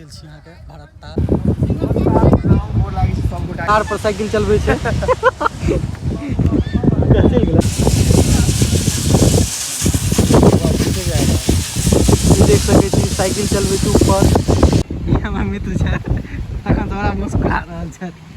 गेल छी अहाँके भरत ताल। गोर लागै छै सब गोटा। कार पर साइकिल चलबै छै। चलि गेलै। ई देख सकै छी साइकिल चलबै छै ऊपर। ई हमर मित्र छथि, तखन तऽ बड़ा मुस्कुरा रहल छथि।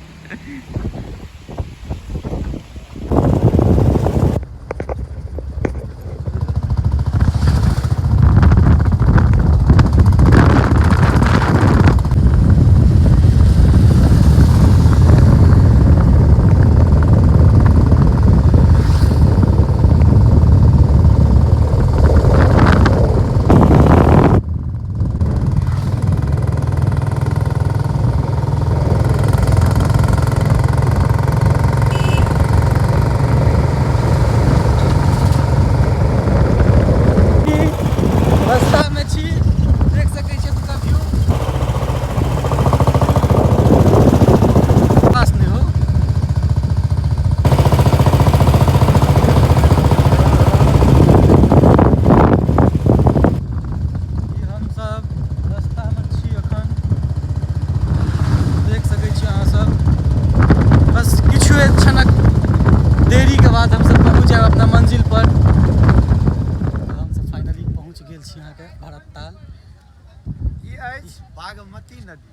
रास्ता में छी, देख सकै छी एतुका व्यू। पास नहि हो। ई हमसब रास्ता में छी अखन, देख सकै छी अहाँ सब। बस किछुए क्षणक देरी के बाद हमसब पहुँच जायब अपना मंजिल पर। हमसब फाइनली पहुँच गेल छी अहाँके भरत ताल। ई अछि बागमती नदी।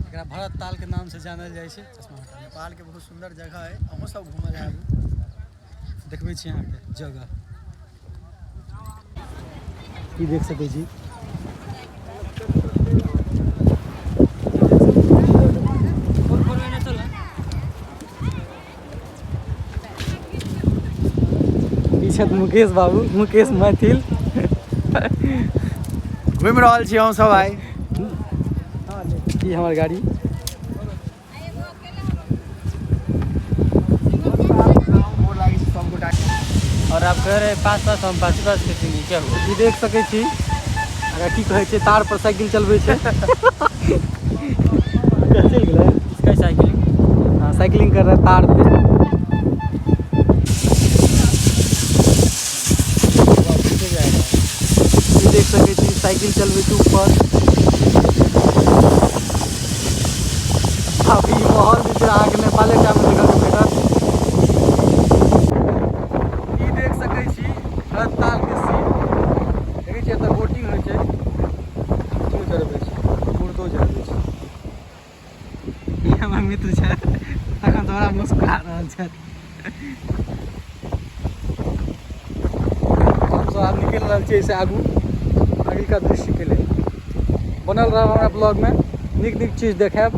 एकरा भरत ताल के नाम से जानल जाइ छै। चश्मा हटा। नेपाल के बहुत सुंदर जगह है, अहूँ सब घूमल आबू। देखबै छी अहाँके जगह। ई देख सकै छी। ई छथि मुकेश बाबू, मुकेश मैथिल। घुमि रहल छी हम सब आइ। ई हमर गाड़ी। गोर लागै छै सब गोटा। और आप कह रहे हैं पास पास, हम पास पास खींचेंगे, क्या हुआ? ई देख सकै छी, अगर की कहै छै, तार पर साइकिल चलबै छै। चलि गेलै। इसका साइकिलिंग। हाँ, साइकिलिंग कर रहा है तार पे। ई देख सकै छी साइकिल चलबै छै ऊपर। अभी माहौल जे छै अहाँके नेपाले टा मे देखऽ के भेटत। ई देख सकै छी भरत ताल के सीन। देखै छियै एतऽ बोटिंग होइ छै, जरबै छै, मुर्दो जरबै छै। ई हमर मित्र छथि, तखन तऽ बड़ा मुस्कुरा रहल छथि। हमसब आब निकलि रहल छियै एहिसँ आगू अगिलका दृश्यके लेल। बनल रहब हमरा ब्लॉगमे, नीक नीक चीज देखायब।